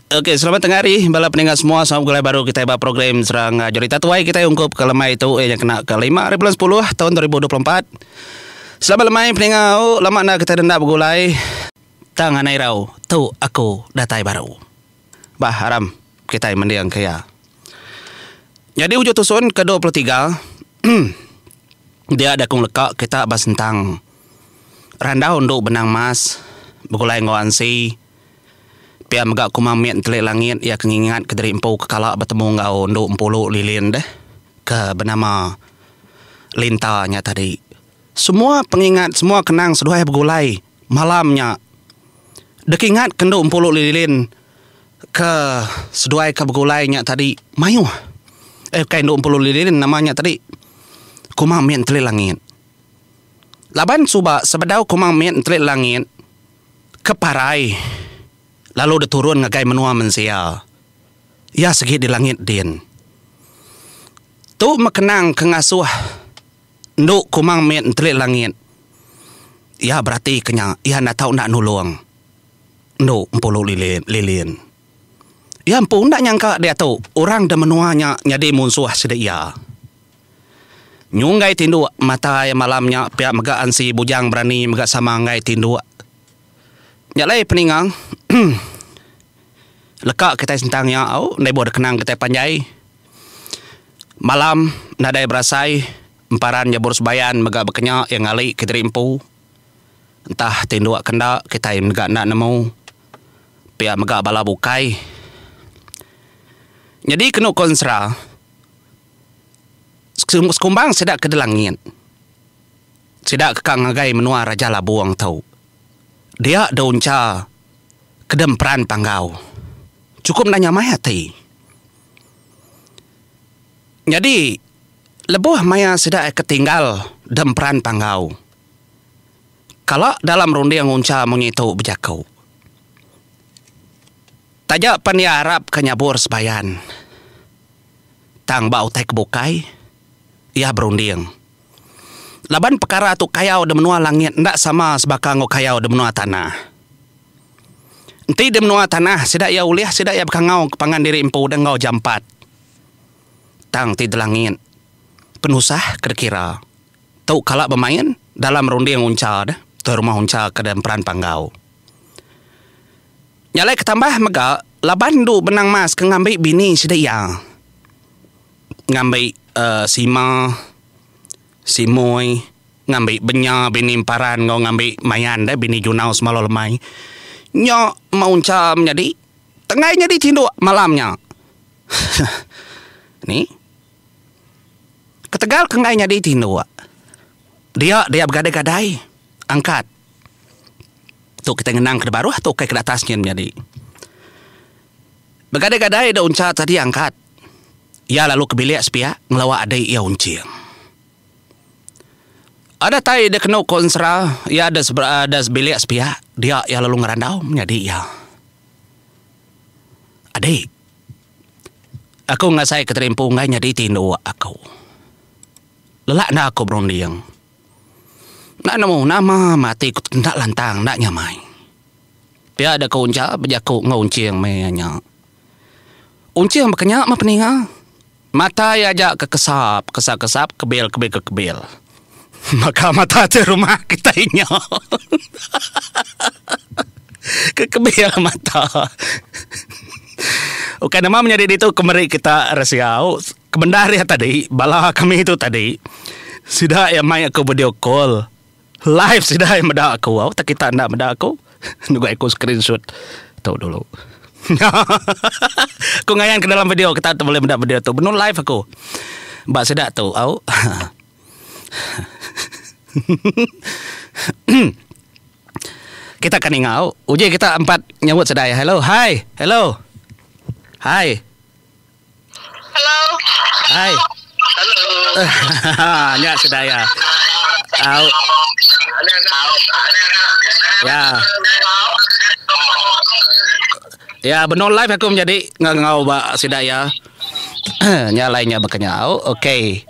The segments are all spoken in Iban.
Okey, selamat tengah hari bala peninga semua. Selamat begulai baru kitai ba program Serang Jerita Tuai kitai ungkup ke lemai tu iya nya kena ke lima hari bulan sepuluh taun 2024. Selamat lemai peninga au lama enda kitai denda begulai. Tang anai irau tu aku datai baru. Bah aram kitai mending ke iya. Nyadi ujung tusun ke 23 dia dakung leka kita ba sentang randau endu benang mas begulai enggau ansi. Pia mega Kumang Mit Entelik Langit iya ke ngingat ke diri empu ke kala betemu enggau endu Empulu Lilin deh ke benama Linta nya tadi. Semua pengingat semua kenang seduai begulai malam nya dek ingat ke endu Empulu Lilin ke seduai ke begulai nya tadi mayuh. Eh ukai endu Empulu Lilin nama nya tadi Kumang Mit Entelik Langit. Laban suba sebedau Kumang Mit Entelik Langit ke parai lalu diturun ngagai menua mensia. Iya sigi di langit din. Tu meh kenang ke ngasuh endu Kumang Mit Entelik Langit. Iya berati ke nya, iya enda tau enda nulung endu Empulu Lilin. Iya empu enda nyangka diatu orang da menua nya nyadi munsuh sida iya. Nyu enggai tinduk mata iya malam nya pia mega ansi Bujang Berani mega sama enggai tinduk. Nya alai peninga leka kitai sentang nya au enda ibuh dek kenang kitai panjai. Malam nadai berasai emparan nyabur sebayan mega bekenya iya ngali kediri empu. Entah tinduk ke enda kitai mega enda nemu pia mega bala bukai. Nyadi kenu konsera. Sekumbang sida ke dilangit, sida ke ka ngagai menua Raja Labung tu. Dia deuncha ke demperan Panggau. Chukup enda nyamai ati. Nyadi lebuh maya sida ke tinggal demperan Panggau, kala dalam runding uncha munyi tu bejaku. Taja pen iya arap ke nyabur sebayan. Tang ba utai ke bukai, iya berunding. Laban pekara tu kayau di menua langit enda sama sebaka enggau kayau di menua tanah. Enti di menua tanah sida iya ulih sida iya bekangau ke pangan diri empu deh enggau jampat. Tang ti di langit, penusah ke dikira. Tu kala bemain dalam runding uncha deh, tuai rumah uncha ke emperan Panggau. Nya alai ketambah mega laban endu Benang Mas ke ngambi bini sida iya. Ngambi uhh Sima, Simoi, ngambi Benya bini Emparan enggau ngambi Mayan deh bini Junau Semalau Lemai. Nya meuncha menyadi tenggai nyadi tinduk malam nya. Ni. Ketegal ke enggai nyadi tinduk dia dia begadai-gadai angkat. Tu kitai ngenang ke baruh tu ukai ke atas nyin menyadi. Begadai-gadai da uncha tadi angkat. Iya lalu ke bilik sepiak ngelawa adi iya unching. Ada tai da kenu ko ensera iya da da bilik sepiak dia iya lalu ngerandau menyadi iya. Adi aku ngasai ke terimpu enggai nyadi tinduk aku. Lelak enda aku berunding. Enda nemu nama meh ati ku enda lantang enda nyamai. Pia deka uncha bejaku enggau Unching meh iya nya. Unching baka nya meh peninga. Mata iya aja ke kesap kesap-kesap kebil kebil kekebil. Baka mata ti rumah kitai nya. Kekebil mata. Ukai nama menyadi ditu ke meri kita resia au. Kebendar iya tadi, bala kami tu tadi, sida iya mai aku video call. Live sida iya meda aku. Au tak kita enda meda aku. Nyugai aku screenshot tu dulu. Aku ngayan ke dalam video kita tu boleh meda video tu. Benung live aku. Ba sida tu au. Kita ka ninga au. Uji kita empat nyaut sida iya. Hello, hi. Hello. Hi. Hello. Hai. Hello. Nya sida iya. Au. Ya. Ya, benung live aku menyadi ngau ba sida iya. Nya alai nya baka nya. Au, okey.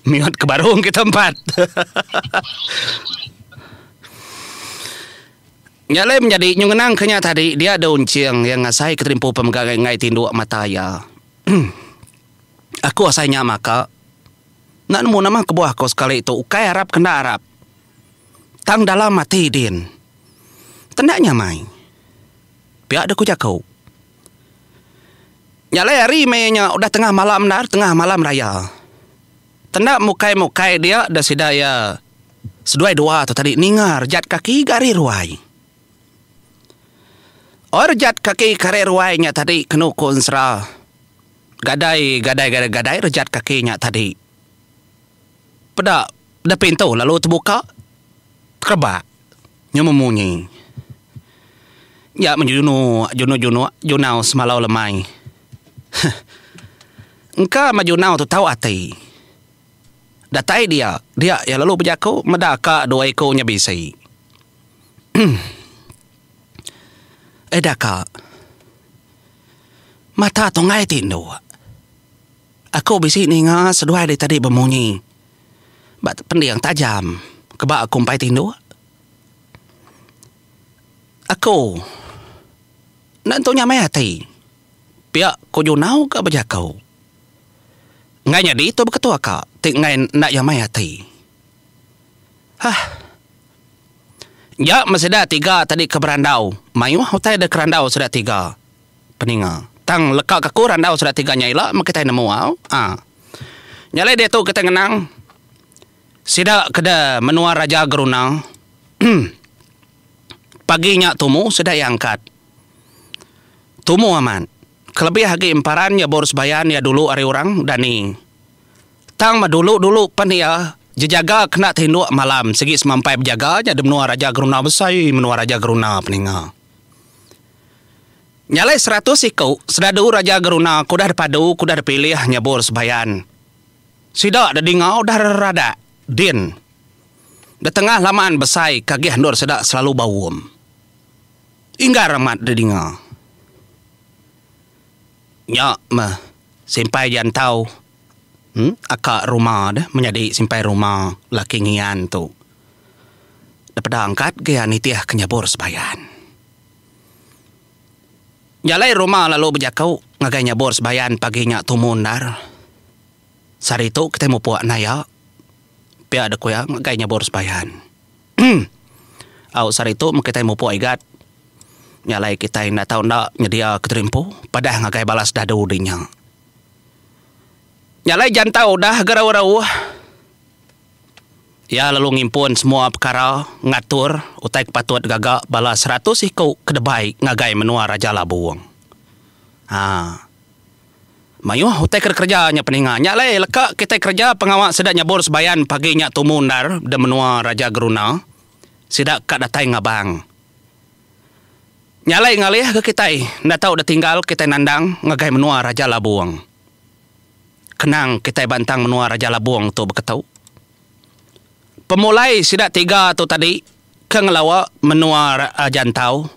Mute ke barung kita empat. Nya alai menyadi nyu ngenang ke nya tadi dia deh Unching iya ngasai ke terimpu pemega enggai tinduk mata iya. Aku asai nya maka. Enda nemu nama kebuah aku sekali tu ukai arap ke enda arap. Tang dalam ati din. Tenda nyamai. Pia deh ku jaku. Nya alai hari meh nya udah tengah malam endar tengah malam raya. Tenda mukai-mukai dia da sida iya seduai dua tu tadi ninga rejat kaki ga ari ruai. Oi rejat kaki ke ari ruai nya tadi kenu ku ensera gadai gadai gadai gadai rejat kaki nya tadi. Peda da pintu lalu tebuka tekerebak nyu memunyi. Nya menjunuk junuk junuk junau semalau lemai. Heh. Engka Majunau tu tau ati. Datai dia, dia iya lalu bejaku meda ka dua iku nya bisi. Eda ka. Mata tunggai ti endu. Aku bisi ninga seduai deh tadi bemunyi ba pending tajam ke ba aku empai tinduk. Aku enda entu nyamai ati. Pia ku Junau ga bejaku. Enggai nyadi tu beketua ka ti enggai enda nyamai ati. Hah. Nya meh sida tiga tadi ke berandau. Mayuh utai deh kerandau sida tiga. Peninga. Tang leka ke aku randau sida tiga nya ila meh kitai nemu au. Aa. Nya alai diatu kitai ngenang sida ke de menua Raja Geruna. Pagi nya tumu sida iya angkat. Tumu amat. Kelebih agi emparan iya bor sebayan iya dulu ari orang dani. Tang meh dulu-dulu pen iya jejaga kena tinduk malam sigi semampai bejaga nya di menua Raja Geruna besai menua Raja Geruna peninga. Nya alai seratus iku sedadu Raja Geruna ke udah dipadu ke udah dipilih nyebur sebayan. Sida dedinga udah reradak din. Di tengah laman besai ke agih endur sida selalu baum. Inggar amat didinga. Nya meh simpai jantau em aka ruma deh menyadi simpai ruma laki ngian tu. Depeda angkat ge iya nitih ke nyabur sebayan. Jalai ruma lalu bejaku ngagai nyabur sebayan pagi nya tumu endar. Sehari tu kitai mupuk naya pia deh ku iya ngagai nyabur sebayan. Au sehari tu meh kitai mupuk igat. Nya alai kitai enda tau enda nyedia ke diri empu padah ngagai bala sedadu di nya. Nya alai jantau udah ga rauh-rauh. Iya lalu ngimpun semua pekara ngatur utai ke patut gaga bala seratus iku ke debai ngagai menua Raja Labung. Haa. Mayuh utai ke dikereja nya peninga. Nya alai leka kitai kereja pengawa sida nyabur sebayan pagi nya tumu endar da menua Raja Geruna. Sida ka datai ngabang. Nya alai ngalih ga kitai enda tau da tinggal kitai nandang ngagai menua Raja Labung. Kenang kitai bantang menua Raja Labung tu beketu. Pemulai sida tiga tu tadi ke ngelawa menua Jantau.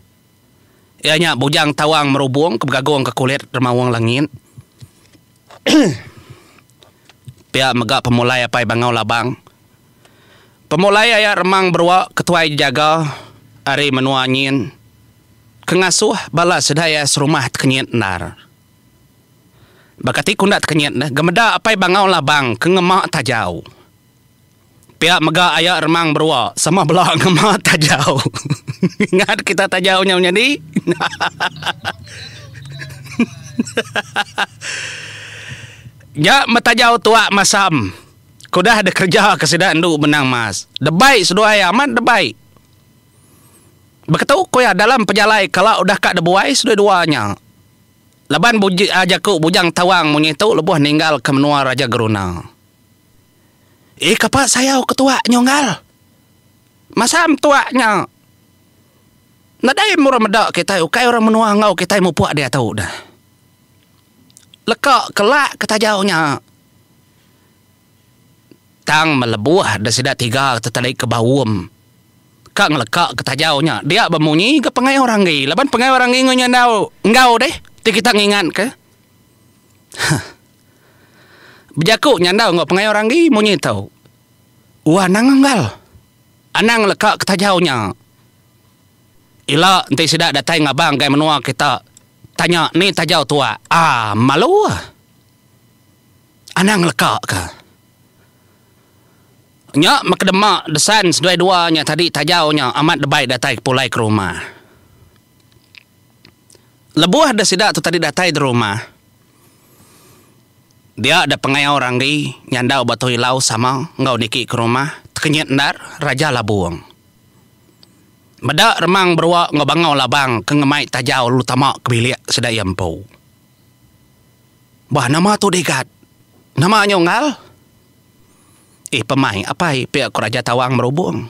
Iya nya Bujang Tawang Merubung ke begagungka kulit Remaung Langit. Pia mega pemulai Apai Bangau Labang. Pemulai aya Remang Berua ketuai jejaga ari menua nyin ke ngasuh bala sida iya serumah tekenyit endar. Baka ti ku enda tekenyit neh gemeda Apai Bangau Labang ke ngema tajau. Pia mega aya remang berua sama bela ngema tajau. Ingat kita tajau nya menyadi. Nya meh tajau tuak masam ke udah dikereja ke sida endu benang mas. Debai seduai amat debai. Beketu ku iya dalam pejalai kala udah ka debuai seduai dua nya. Laban jaku Bujang Tawang munyi tu lebuh ninggalka menua Raja Geruna. Eh kapa sayau ke tuak nyunggal. Masam tuak nya. Nadai meh orang meda kitai ukai orang menua enggau kitai mupuk diatu dah. Leka kelak ke tajau nya. Tang melebuh da sida tiga tetali ke baum. Ka ngeleka ke tajau nya dia bemunyi ga pangai orang enggi laban pangai orang enggi enggau enggau deh ti kita ngingat ke. Huh. Bejaku nyandau enggau pengayau ranggi munyi tu. Wah anang enggal. Anang leka ke tajau nya. Ila enti sida datai ngabang gai menua kita, tanya ni tajau tuak. Aa malu. Anang ngeleka ka. Nya mekedema desan seduai dua nya tadi tajau nya amat debai datai pulai ke rumah. Lebuh da sida tu tadi datai di rumah, dia da pengayau Ranggi nyandau Batu Ilau sama enggau niki ke rumah tekenyit endar Raja Labung. Meda remang berua enggau bangau labang ke ngemai tajau lalu tama ke bilik sida iya empu. Bah nama tu digat? Nama nya unggal? Eh pemai apai pia ku Raja Tawang Merubung.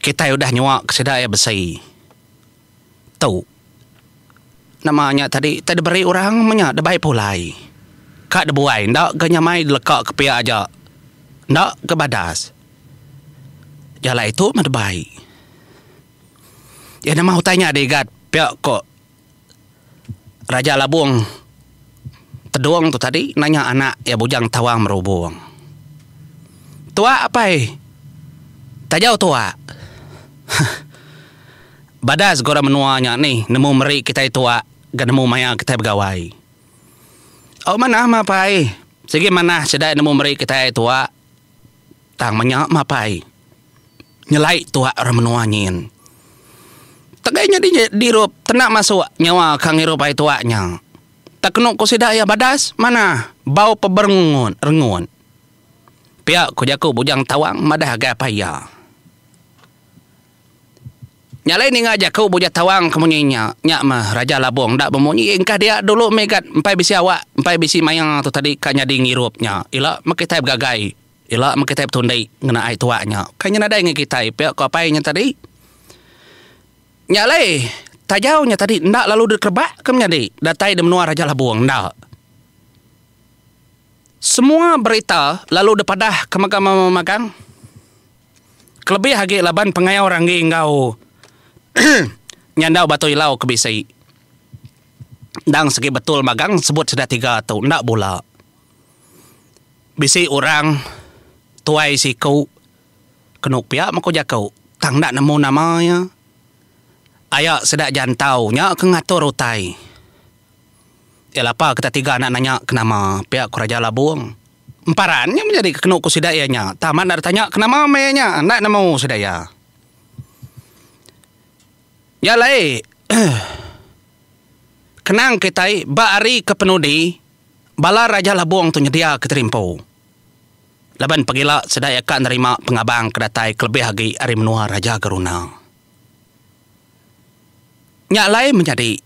Kitai udah nyua ke sida iya besi. Tu. Nama nya tadi tai diberi orang menya debai pulai. Ka debuai enda ga nyamai dileka ke pia aja. Enda ga badas. Jalai tu meh debai. Iya nama utai nya digat pia ko Raja Labung Tedung tu tadi nanya anak iya Bujang Tawang Merubung. Tuak apai. Tajau tuak. Badas ga orang menua nya nih nemu meri kitai tuak ga nemu maya kitai begawai. Au manah mah apai. Sigi manah sida nemu meri kitai tuak. Tang menya mapai nyelai tuak orang menua nyin. Tegai nyadi dirup tena masuk nyawa ka ngirup ai tuak nya. Tak kenu ku sida iya badas manah bau peberengut rengut. Pia ku jaku Bujang Tawang madah agai apai iya. Nya alai ninga jaku Bujang Tawang ke munyi nya, nya meh Raja Labong enda bemunyi engkah dia dulu meh gat empai bisi awak empai bisi maya tu tadi ka nyadi ngirup nya. Ila meh kitai begagai, ila meh kitai betundi ngena ai tuak nya. Kai nya nadai ngi kitai pia ku apai nya tadi. Nya alai tajau nya tadi enda lalu dikerebak ke menyadi datai di menua Raja Labong enda. Semua berita lalu dipadah ke mega magang. Kelebih agi laban pengayau Ranggi enggau Nyandau Batu Ilau ke bisi. Endang segi betul magang sebut sida tiga tu enda bula. Bisi orang tuai siku kenu pia meh ku jaku tang enda nemu nama iya. Aya sida jantau nya ke ngatur utai. Iya lapa kita tiga anak nanya ke nama pia ku Raja Labung. Emparan nya menyadi ke kenu ku sida iya nya. Tang amat enda ditanya ke nama meh iya nya enda nemu sida iya. Nya alai kenang kitai ba hari ke penudi bala Raja Labung tu nyedia ke terimpu. Laban pegila sida iya ka nerima pengabang ke datai kelebih agi ari menua Raja Geruna. Nya alai menyadi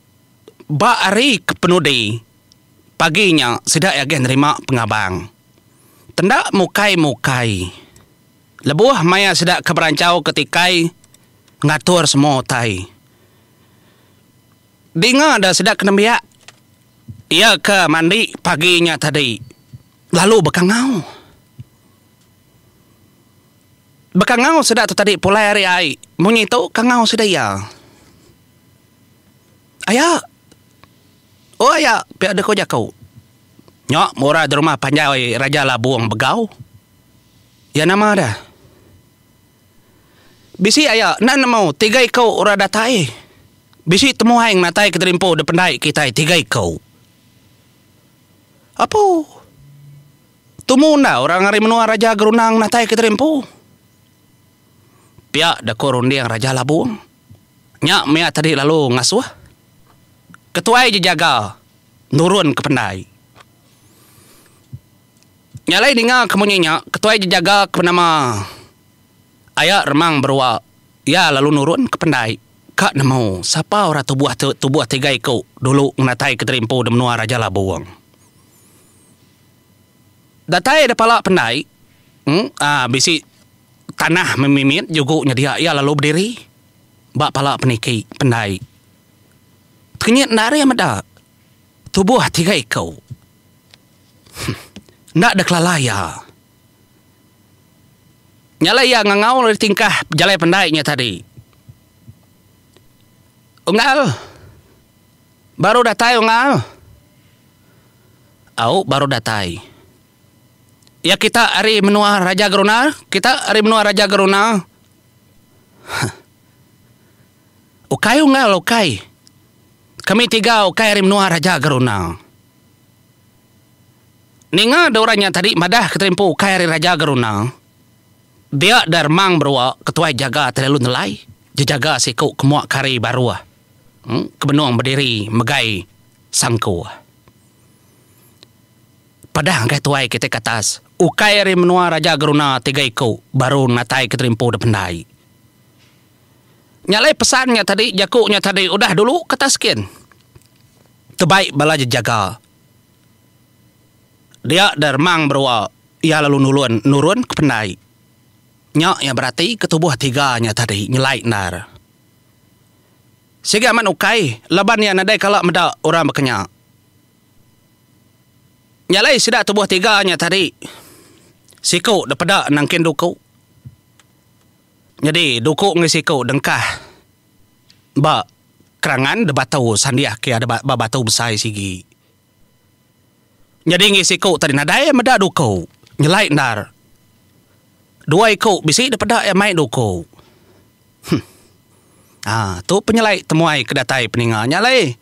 ba hari ke penudi pagi nya sida iya agih nerima pengabang. Tenda mukai-mukai lebuh maya sida ke beranchau ke tikai ngatur semua utai. Dinga da sida ke nembiak iya ke mandi pagi nya tadi lalu bekangau. Bekangau sida tu tadi pulai ari ai munyi tu kangau sida iya. Aya. Oh aya pia deh ko jaku. Nya mura di rumah panjai Raja Labung begau. Iya nama deh. Bisi aya enda nemu tiga iku orang datai. Bisi temuai ngenatai ke terimpu dependai kitai tiga iku. Apu. Tumu enda orang ari menua Raja Gerunang natai ke diri empu. Pia deka runding Raja Labung. Nya mia tadi lalu ngasuh ketuai jejaga nurun ke pendai. Nya alai ninga ke munyi nya ketuai jejaga ke benama Aya Remang Berua iya lalu nurun ke pendai ka nemu sapa orang tubuh tubuh tiga iku dulu ngenatai ke diri empu di menua Raja Labung. Datai da pala pendai, uhh bisi tanah memimit jugu nyedia iya lalu bediri ba pala peniki pendai. Tekenyit enda ari meda tubuh tiga iku. Enda da kelala iya. Nya alai iya ngangau ari tingkah jalai pendai nya tadi. Unggal. Baru datai unggal. Au baru datai. Iya kita ari menua Raja Geruna? Kita ari menua Raja Geruna? Huh. Ukai unggal ukai. Kami tiga ukai ari menua Raja Geruna. Ninga da orang nya tadi madah ke terimpu ukai ari Raja Geruna. Dia da remang berua ketuai jaga ti lalu nelai jejaga siku ke mua kari baruh ke benung bediri megai sangkuh. Padah ngagai tuai kitai ke atas, ukai ari menua Raja Geruna tiga iku baru natai ke terimpu da pendai. Nya alai pesan nya tadi, jaku nya tadi udah dulu ke atas kin. Tebai bala jejaga. Dia da remang berua iya lalu nulun nurun ke pendai. Nya iya berati ke tubuh tiga nya tadi nyelai endar. Sigi amat ukai laban iya nadai kala meda orang baka nya. Nya alai sida tubuh tiga nya tadi siku depeda nangkin duku. Nyadi duku enggau siku dengkah ba kerangan da batu sandih ke ada ba batu besai sigi. Nyadi enggi siku tadi nadai meda duku nyelai endar. Dua iku bisi dipeda iya mai duku. Huh. Aa tu penyelai temuai ke datai peninga nya alai.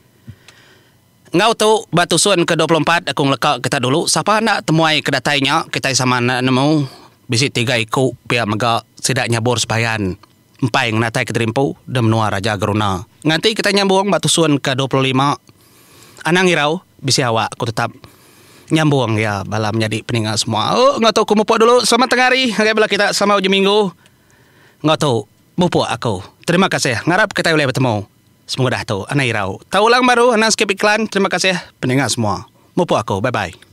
Enggau tu ba tusun ke 24 aku ngeleka kita dulu sapa enda temuai ke datai nya kitai sama enda nemu bisi tiga iku pia mega sida nyabur sebayan empai ngenatai ke diri empu da menua Raja Geruna. Nganti kitai nyambung ba tusun ke 25 anang irau bisi awak aku tetap nyambung iya bala menyadi peninga semua. Oh enggau tu aku mupuk dulu selamat tengah hari ngagai bala kita selamat ujung minggu enggau tu mupuk aku. Terima kasih ngarap kitai ulih betemu. Sepengudah tu, anang irau. Tau ulang baru, anang skip iklan. Terima kasih peninga semua. Mupuk aku. Bye bye.